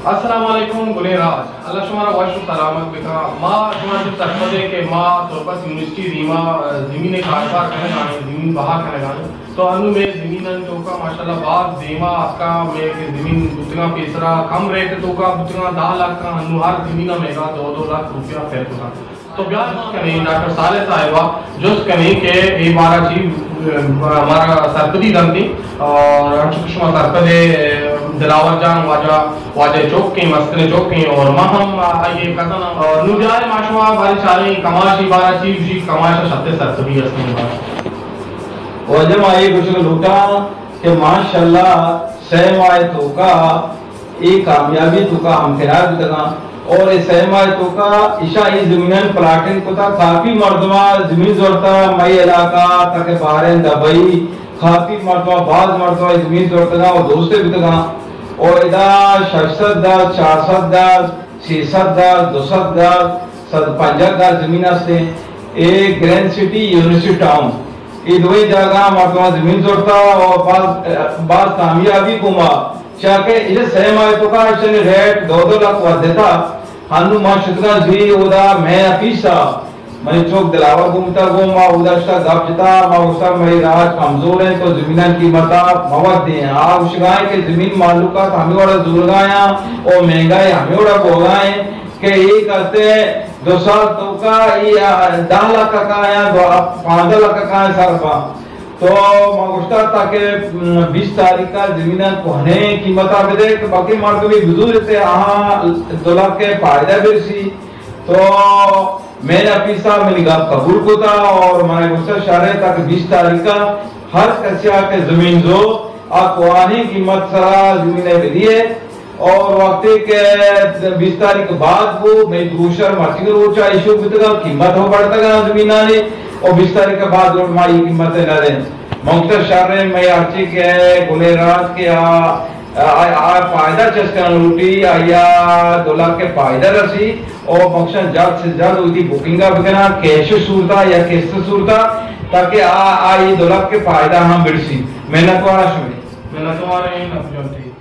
السلام علیکم گلیں راج، اللہ شمارا وش و سلامت بکا۔ ما شما چہ سرپدیں کہ ما تربت یونیورسٹی دیما زمین کاروبار کنگا ایں، زمین بہا کنگا ایں۔ تو انو مئے زمینانی توکا ماشاءاللہ باز دیما اتکا، مئے کہ زمین بوتگاں پیسرا کم ریٹ توکا بوتگاں، دہ لاکھ کا، انو ہر زمینا مئیگا دو دو لاکھ روپیہ فیل کتا۔ تو بیا جست کنیں ڈاکٹر صالح صاحبا، جست کنیں کہ اے بارا چی، ا، مارا سرپدی دنتی اور انچو کہ شما سرپدے دلاور جان واجہ، واجہ چوکیں، مستریں چوکیں اور ما ہم آئیے کزن اور نو بیا ما شما باری چاریں کماشی بارا چی، جی کماشا شتے سرپدی استیں بارا۔ واجہ ما اے گوشگ لوٹاں کہ ماشاءاللہ سہ ماہ توکا اے کامیابی توکا ہمکنار بوتگاں اور اے سہ ماہ توکا ایشاں اے زمینان پلاٹنگ کتا، کافی مردماں زمین زورتا، مئی علاقہ تک بحرین دبئی، کافی مردماں، باز مردماں اے زمین زورتگاں اور دوستے بوتگاں اور ادا شش سد گز، چار سد گز، سے سد گز، دو سد گز، سد پنجاہ گز زمین استیں۔ اے گرینڈ سٹی، یونیورسٹی ٹاؤن، اے دوئیں جاگہ مردماں زمین زورتا اور باز، باز کامیابی گوما، چیا کہ اے سہ ماہ توکا اشانی ریٹ دو دو لاکھ ودتا۔ ہنو ما شتگاں زی اودا مین آفیسا، منی چوک دلاور گومتا، گوں ما اودا شتا گپ جتا، ما گوشتا مئی راج کمزور ہیں تو زمینان قیمتا مودیں۔ آ گوشگائیں کہ زمین مالوکات ہمیں وڑا زورگایاں اور مہنگائی ہمیں وڑا بوگائیں۔ کہ اے کسے دو سال توکا اے، آ، دہ لاکھ کا یا دو، پانزدہ لاکھ کا سر با۔ تو ما گوشتا تاکہ، م، بیست تاریخ کا زمیناں کوہنیں قیمتا بدے کہ باقی مردمی بزور تے آہاں دو لاکھ کے فائدہ برسی۔ تو مین آفیسا منی گپ قبول کتا اور منا گوشتا شرے تاکہ بیست تاریخ کا ہر کسیا کہ زمین زو آ کوہنیں قیمت سرا زمین بدیے۔ اور وقتی کہ بیست تاریخ بعد بو، مئی بروشر مرچی روچا ایشو بوتگا، قیمت ہو بڑھتگا زمینانی، اور بیست تاریخ بعد لوٹ ما یہ قیمت نہ دیں۔ منگتا شر ہیں، مئی ہرچی کہ گلیں راج کہ آ، آ، آ فائدہ چست کنا لوٹی، آیا دو لاکھ کے فائدہ رسی، اور مکشن جلد سے جلد وتی بکنگا بکنا، کیش صورتا یا قسط صورتا، تاکہ آ، آ یہ دو لاکھ کے فائدہ ہم برسی۔ محنت وارا شمے۔ محنت وارا ہیں، نفجان تھی۔